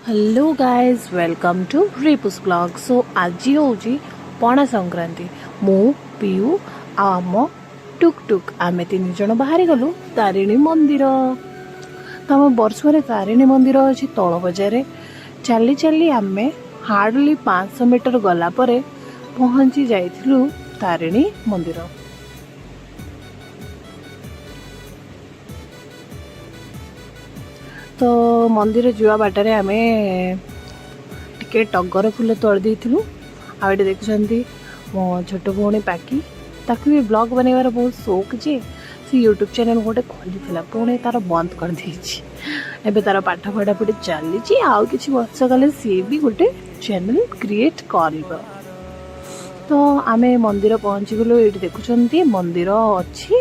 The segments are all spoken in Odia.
Hello guys, welcome to Ripu's vlog. So ଆଜି ହେଉଛି ପଣା ସଂକ୍ରାନ୍ତି। ମୁଁ, ପିଉ ଆଉ ଆମ ଟୁକ୍ ଟୁକ୍, ଆମେ ତିନି ଜଣ ବାହାରି ଗଲୁ ତାରିଣୀ ମନ୍ଦିର। ତ ଆମ ବର୍ଷୁଆରେ ତାରିଣୀ ମନ୍ଦିର ଅଛି ତଳ ବଜାରରେ। ଚାଲି ଚାଲି ଆମେ ହାର୍ଡ଼ଲି 500 ମିଟର ଗଲା ପରେ ପହଞ୍ଚି ଯାଇଥିଲୁ ତାରିଣୀ ମନ୍ଦିର। ତ ମନ୍ଦିର ଯିବା ବାଟରେ ଆମେ ଟିକେ ଟଗର ଫୁଲ ତୋଳି ଦେଇଥିଲୁ। ଆଉ ଏଠି ଦେଖୁଛନ୍ତି ମୋ ଛୋଟ ଭଉଣୀ ପାକି, ତାକୁ ବି ବ୍ଲଗ୍ ବନେଇବାର ବହୁତ ସଉକ ଯେ ସେ ୟୁଟ୍ୟୁବ୍ ଚ୍ୟାନେଲ୍ ଗୋଟେ ଖୋଲିଥିଲା, ପୁଣି ତାର ବନ୍ଦ କରିଦେଇଛି। ଏବେ ତାର ପାଠ ପଢ଼ାପଢ଼ି ଚାଲିଛି। ଆଉ କିଛି ବର୍ଷ ଗଲେ ସିଏ ବି ଗୋଟେ ଚ୍ୟାନେଲ୍ କ୍ରିଏଟ୍ କରିବ। ତ ଆମେ ମନ୍ଦିର ପହଞ୍ଚିଗଲୁ। ଏଇଠି ଦେଖୁଛନ୍ତି, ମନ୍ଦିର ଅଛି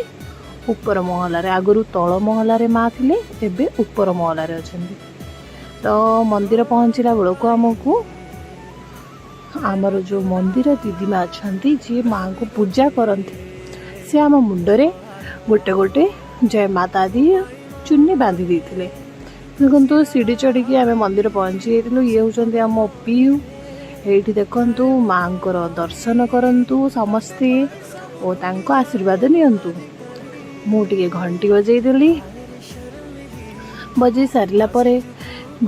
ଉପର ମହଲାରେ। ଆଗରୁ ତଳ ମହଲାରେ ମା ଥିଲେ, ଏବେ ଉପର ମହଲାରେ ଅଛନ୍ତି। ତ ମନ୍ଦିର ପହଞ୍ଚିଲା ବେଳକୁ ଆମକୁ ଆମର ଯେଉଁ ମନ୍ଦିର ଦିଦିମା ଅଛନ୍ତି, ଯିଏ ମାଆଙ୍କୁ ପୂଜା କରନ୍ତି, ସେ ଆମ ମୁଣ୍ଡରେ ଗୋଟେ ଗୋଟେ ଜୟ ମାତା ଦି ଚୁନି ବାନ୍ଧି ଦେଇଥିଲେ। ଦେଖନ୍ତୁ, ସିଡ଼ି ଚଢ଼ିକି ଆମେ ମନ୍ଦିର ପହଞ୍ଚି ଯାଇଥିଲୁ। ଇଏ ହେଉଛନ୍ତି ଆମ ପିଉ। ଏଇଠି ଦେଖନ୍ତୁ, ମାଆଙ୍କର ଦର୍ଶନ କରନ୍ତୁ ସମସ୍ତେ ଓ ତାଙ୍କ ଆଶୀର୍ବାଦ ନିଅନ୍ତୁ। ମୁଁ ଟିକେ ଘଣ୍ଟି ବଜେଇଦେଲି। ବଜେଇ ସାରିଲା ପରେ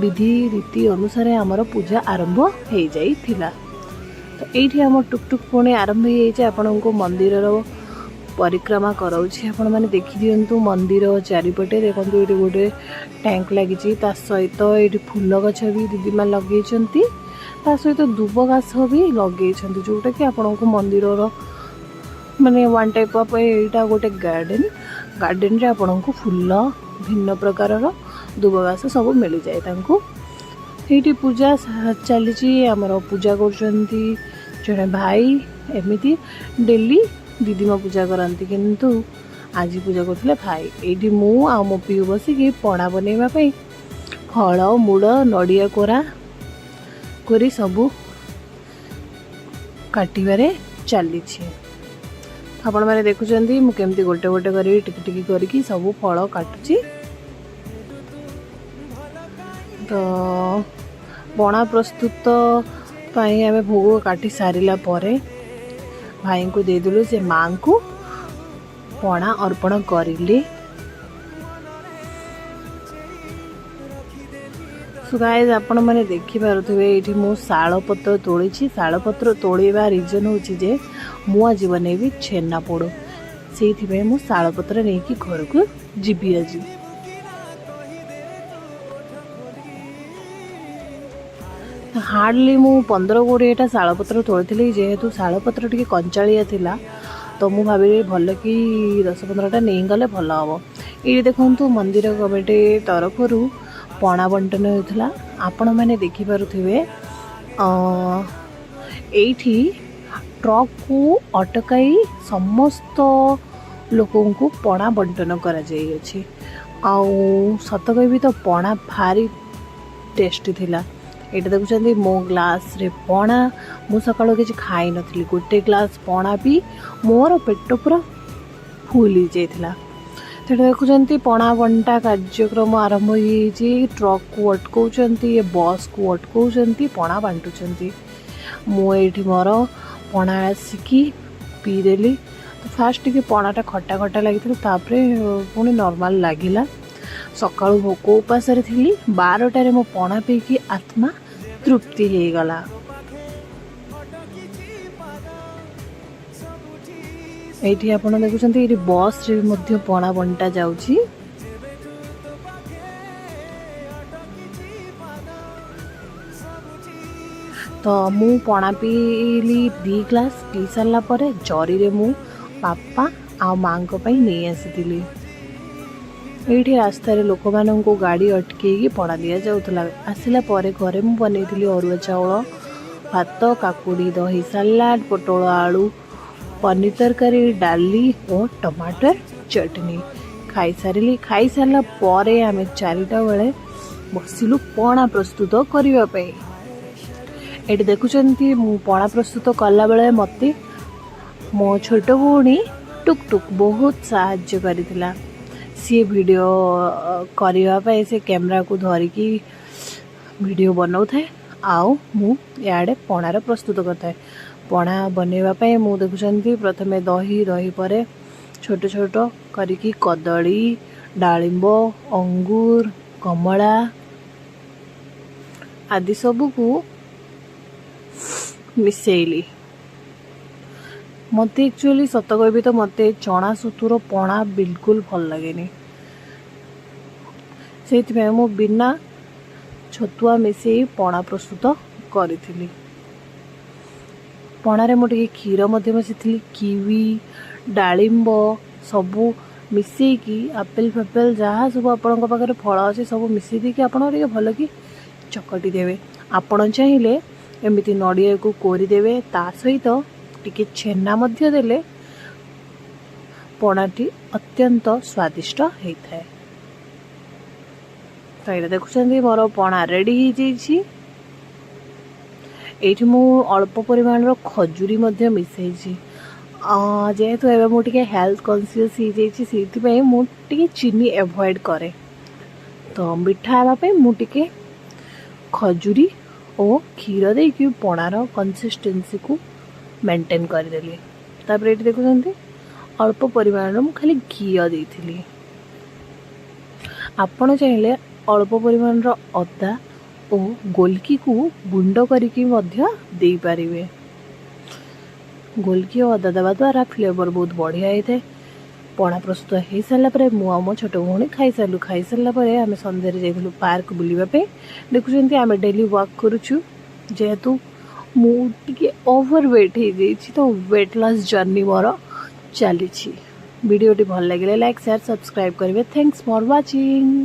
ବିଧି ରୀତି ଅନୁସାରେ ଆମର ପୂଜା ଆରମ୍ଭ ହେଇଯାଇଥିଲା। ତ ଏଇଠି ଆମ ଟୁକ୍ ଟୁକ୍ ପୁଣି ଆରମ୍ଭ ହେଇଯାଇଛି। ଆପଣଙ୍କୁ ମନ୍ଦିରର ପରିକ୍ରମା କରାଉଛି, ଆପଣମାନେ ଦେଖିଦିଅନ୍ତୁ। ମନ୍ଦିର ଚାରିପଟେ ଦେଖନ୍ତୁ, ଏଇଠି ଗୋଟେ ଟ୍ୟାଙ୍କ ଲାଗିଛି। ତା ସହିତ ଏଇଠି ଫୁଲ ଗଛ ବି ଦିଦିମା ଲଗେଇଛନ୍ତି। ତା ସହିତ ଦୁବ ଘାସ ବି ଲଗେଇଛନ୍ତି, ଯେଉଁଟାକି ଆପଣଙ୍କୁ ମନ୍ଦିରର ମାନେ ୱାନ୍ ଟାଇପ୍ ଅଫ୍ ଏଇଟା ଗୋଟେ ଗାର୍ଡ଼େନ୍। ଗାର୍ଡ଼େନ୍ରେ ଆପଣଙ୍କୁ ଫୁଲ, ଭିନ୍ନ ପ୍ରକାରର ଦୁବ ଘାସ ସବୁ ମିଳିଯାଏ ତାଙ୍କୁ। ଏଇଠି ପୂଜା ଚାଲିଛି। ଆମର ପୂଜା କରୁଛନ୍ତି ଜଣେ ଭାଇ। ଏମିତି ଡେଲି ଦିଦିମା ପୂଜା କରନ୍ତି, କିନ୍ତୁ ଆଜି ପୂଜା କରୁଥିଲେ ଭାଇ। ଏଇଠି ମୁଁ ଆଉ ମୋ ପିଉ ବସିକି ପଣା ବନେଇବା ପାଇଁ ଫଳ ମୂଳ, ନଡ଼ିଆ କୋରା କରି ସବୁ କାଟିବାରେ ଚାଲିଛି। ଆପଣମାନେ ଦେଖୁଛନ୍ତି, ମୁଁ କେମିତି ଗୋଟେ ଗୋଟେ କରିକି, ଟିକେ ଟିକେ କରିକି ସବୁ ଫଳ କାଟୁଛି। ତ ପଣା ପ୍ରସ୍ତୁତ ପାଇଁ ଆମେ ଭୋଗ କାଟି ସାରିଲା ପରେ ଭାଇଙ୍କୁ ଦେଇଦେଲୁ। ସେ ମାଆଙ୍କୁ ପଣା ଅର୍ପଣ କରିଲେ। ସୋ ଗାଇଜ୍, ଆପଣମାନେ ଦେଖିପାରୁଥିବେ, ଏଇଠି ମୁଁ ଶାଳପତ୍ର ତୋଳିଛି। ଶାଳପତ୍ର ତୋଳିବା ରିଜନ୍ ହେଉଛି ଯେ ମୁଁ ଆଜି ବନେଇବି ଛେନାପୋଡ଼। ସେଇଥିପାଇଁ ମୁଁ ଶାଳପତ୍ର ନେଇକି ଘରକୁ ଯିବି ଆଜି। ହାର୍ଡ଼ଲି ମୁଁ 15-20ଟା ଶାଳପତ୍ର ତୋଳିଥିଲି। ଯେହେତୁ ଶାଳପତ୍ର ଟିକେ କଞ୍ଚାଳିଆ ଥିଲା, ତ ମୁଁ ଭାବିଲି ଭଲ କି 10-15ଟା ନେଇଗଲେ ଭଲ ହେବ। ଏଇଠି ଦେଖନ୍ତୁ, ମନ୍ଦିର କମିଟି ତରଫରୁ ପଣା ବଣ୍ଟନ ହେଉଥିଲା। ଆପଣମାନେ ଦେଖିପାରୁଥିବେ, ଏଇଠି ଟ୍ରକ୍କୁ ଅଟକାଇ ସମସ୍ତ ଲୋକଙ୍କୁ ପଣା ବଣ୍ଟନ କରାଯାଇଅଛି। ଆଉ ସତ କହିବି ତ, ପଣା ଭାରି ଟେଷ୍ଟି ଥିଲା। ଏଇଟା ଦେଖୁଛନ୍ତି, ମୋ ଗ୍ଲାସ୍ରେ ପଣା। ମୁଁ ସକାଳୁ କିଛି ଖାଇନଥିଲି। ଗୋଟେ ଗ୍ଲାସ୍ ପଣା ପିଇ ମୋର ପେଟ ପୁରା ଫୁଲ୍ ହେଇଯାଇଥିଲା। ସେଟା ଦେଖୁଛନ୍ତି, ପଣା ବଣ୍ଟା କାର୍ଯ୍ୟକ୍ରମ ଆରମ୍ଭ ହେଇଯାଇଛି। ଟ୍ରକ୍କୁ ଅଟକାଉଛନ୍ତି, ବସ୍କୁ ଅଟକାଉଛନ୍ତି, ପଣା ବାଣ୍ଟୁଛନ୍ତି। ମୁଁ ଏଇଠି ମୋର ପଣା ଆସିକି ପିଇଦେଲି। ତ ଫାଷ୍ଟ ଟିକେ ପଣାଟା ଖଟା ଖଟା ଲାଗିଥିଲା, ତାପରେ ପୁଣି ନର୍ମାଲ୍ ଲାଗିଲା। ସକାଳୁ ଭୋକ ଉପାସରେ ଥିଲି। 12ଟାରେ ମୋ ପଣା ପିଇକି ଆତ୍ମା ତୃପ୍ତି ହେଇଗଲା। ଏଇଠି ଆପଣ ଦେଖୁଛନ୍ତି, ଏଇଠି ବସ୍ରେ ବି ମଧ୍ୟ ପଣା ବଣ୍ଟା ଯାଉଛି। ତ ମୁଁ ପଣା ପିଇଲି 2 ଗ୍ଲାସ୍। ପିଇ ସାରିଲା ପରେ ଜରିରେ ମୁଁ ବାପା ଆଉ ମାଆଙ୍କ ପାଇଁ ନେଇ ଆସିଥିଲି। ଏଇଠି ରାସ୍ତାରେ ଲୋକମାନଙ୍କୁ ଗାଡ଼ି ଅଟକେଇକି ପଣା ଦିଆଯାଉଥିଲା। ଆସିଲା ପରେ ଘରେ ମୁଁ ବନେଇଥିଲି ଅରୁଆ ଚାଉଳ ଭାତ, କାକୁଡ଼ି ଦହି ସାଲାଡ଼, ପୋଟଳ ଆଳୁ ପନିର ତରକାରୀ, ଡାଲି ଓ ଟମାଟର ଚଟଣି। ଖାଇସାରିଲି। ଖାଇସାରିଲା ପରେ ଆମେ 4ଟା ବେଳେ ବସିଲୁ ପଣା ପ୍ରସ୍ତୁତ କରିବା ପାଇଁ। ଏଠି ଦେଖୁଛନ୍ତି, ମୁଁ ପଣା ପ୍ରସ୍ତୁତ କଲାବେଳେ ମୋତେ ମୋ ଛୋଟ ଭଉଣୀ ଟୁକ୍ ଟୁକ୍ ବହୁତ ସାହାଯ୍ୟ କରିଥିଲା। ସିଏ ଭିଡ଼ିଓ କରିବା ପାଇଁ ସେ କ୍ୟାମେରାକୁ ଧରିକି ଭିଡ଼ିଓ ବନାଉଥାଏ ଆଉ ମୁଁ ଇଆଡ଼େ ପଣାର ପ୍ରସ୍ତୁତ କରିଥାଏ। ପଣା ବନେଇବା ପାଇଁ ମୁଁ ଦେଖୁଛନ୍ତି, ପ୍ରଥମେ ଦହି, ଦହି ପରେ ଛୋଟ ଛୋଟ କରିକି କଦଳୀ, ଡାଳିମ୍ବ, ଅଙ୍ଗୁର, କମଳା ଆଦି ସବୁକୁ ମିଶେଇଲି। ମୋତେ ଆକ୍ଚୁଆଲି ସତ କହିବି ତ, ମୋତେ ଚଣା ସତୁର ପଣା ବିଲକୁଲ ଭଲ ଲାଗେନି। ସେଇଥିପାଇଁ ମୁଁ ବିନା ଛତୁଆ ମିଶେଇ ପଣା ପ୍ରସ୍ତୁତ କରିଥିଲି। ପଣାରେ ମୁଁ ଟିକେ କ୍ଷୀର ମଧ୍ୟ ମିଶେଇଥିଲି। କିୱି, ଡାଳିମ୍ବ ସବୁ ମିଶେଇକି, ଆପେଲ୍ ଫାପେଲ୍ ଯାହା ସବୁ ଆପଣଙ୍କ ପାଖରେ ଫଳ ଅଛି, ସବୁ ମିଶେଇ ଦେଇକି ଆପଣ ଟିକେ ଭଲକି ଚକଟି ଦେବେ। ଆପଣ ଚାହିଁଲେ ଏମିତି ନଡ଼ିଆକୁ କୋରିଦେବେ, ତା ସହିତ ଟିକେ ଛେନା ମଧ୍ୟ ଦେଲେ ପଣାଟି ଅତ୍ୟନ୍ତ ସ୍ୱାଦିଷ୍ଟ ହେଇଥାଏ। ତ ଏଇଟା ଦେଖୁଛନ୍ତି, ମୋର ପଣା ରେଡ଼ି ହେଇଯାଇଛି। ଏଇଠି ମୁଁ ଅଳ୍ପ ପରିମାଣର ଖଜୁରୀ ମଧ୍ୟ ମିଶାଇଛି। ଯେହେତୁ ଏବେ ମୁଁ ଟିକେ ହେଲ୍ଥ କନସିୟସ୍ ହେଇଯାଇଛି, ସେଇଥିପାଇଁ ମୁଁ ଟିକେ ଚିନି ଆଭଏଡ଼ କରେ। ତ ମିଠା ହେବା ପାଇଁ ମୁଁ ଟିକେ ଖଜୁରୀ ଓ କ୍ଷୀର ଦେଇକି ପଣାର କନସିଷ୍ଟେନ୍ସିକୁ ମେଣ୍ଟେନ୍ କରିଦେଲି। ତାପରେ ଏଇଠି ଦେଖୁଛନ୍ତି, ଅଳ୍ପ ପରିମାଣର ମୁଁ ଖାଲି ଘିଅ ଦେଇଥିଲି। ଆପଣ ଚାହିଁଲେ ଅଳ୍ପ ପରିମାଣର ଅଦା ଓ ଗୋଲକିକୁ ଗୁଣ୍ଡ କରିକି ମଧ୍ୟ ଦେଇପାରିବେ। ଗୋଲକି ଓ ଅଦା ଦେବା ଦ୍ୱାରା ଫ୍ଲେଭର ବହୁତ ବଢ଼ିଆ ହେଇଥାଏ। ପଣା ପ୍ରସ୍ତୁତ ହେଇସାରିଲା ପରେ ମୁଁ ଆଉ ମୋ ଛୋଟ ଭଉଣୀ ଖାଇସାରିଲୁ। ଖାଇସାରିଲା ପରେ ଆମେ ସନ୍ଧ୍ୟାରେ ଯାଇଥିଲୁ ପାର୍କ ବୁଲିବା ପାଇଁ। ଦେଖୁଛନ୍ତି, ଆମେ ଡେଲି ୱାକ୍ କରୁଛୁ। ଯେହେତୁ ମୁଁ ଟିକେ ଓଭର ୱେଟ୍ ହେଇଯାଇଛି, ତ ୱେଟ୍ ଲସ୍ ଜର୍ଣ୍ଣି ମୋର ଚାଲିଛି। ଭିଡ଼ିଓଟି ଭଲ ଲାଗିଲେ ଲାଇକ୍, ସେୟାର, ସବସ୍କ୍ରାଇବ୍ କରିବେ। Thanks for watching.